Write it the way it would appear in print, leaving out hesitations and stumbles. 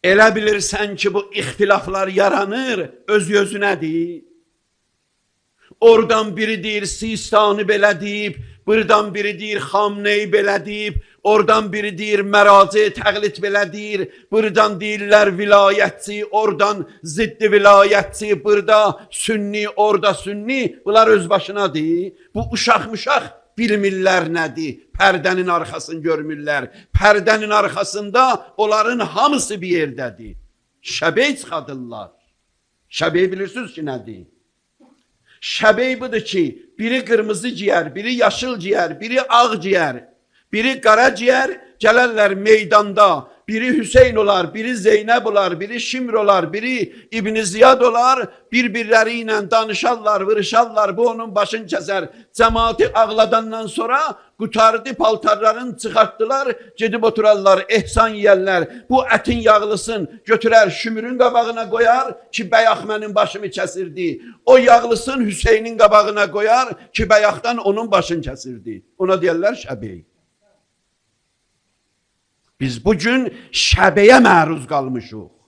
Elə bilirsən ki, bu ixtilaflar yaranır, öz özünədir. Oradan biri deyir, Sistani belə deyib, buradan biri deyir, Xamney belə deyib, oradan biri deyir, məraci təqlid belə deyir, buradan deyirlər vilayətçi, oradan ziddi vilayətçi, burada sünni, orada sünni, bunlar öz başınadır. Bu uşaq-muşaq bilmirlər nədir, pərdənin arxasını görmürlər. Pərdənin arxasında onların hamısı bir yerdədir. Şəbey çıxadırlar. Şəbey bilirsiniz ki, nədir? Şəbey budur ki, biri qırmızı giyər, biri yaşıl giyər, biri ağ giyər, biri qara giyər, gələrlər meydanda, biri Hüseyn olar, biri Zeynəb olar, biri Şimr olar, biri İbn Ziyad olar, bir-birləri ilə danışarlar, vırışarlar, bu onun başını kəsər. Cəmaatı ağladandan sonra qutardı paltarlarını çıxartdılar, gedib oturarlar, ehsan yeyərlər. Bu ətin yağlısın götürər Şümürün qabağına qoyar ki, bəyaq mənim başımı kəsirdi. O yağlısın Hüseynin qabağına qoyar ki, bəyaqdan onun başını kəsirdi. Ona deyərlər şəbey. Biz bugün şəbəyə məruz qalmışıq.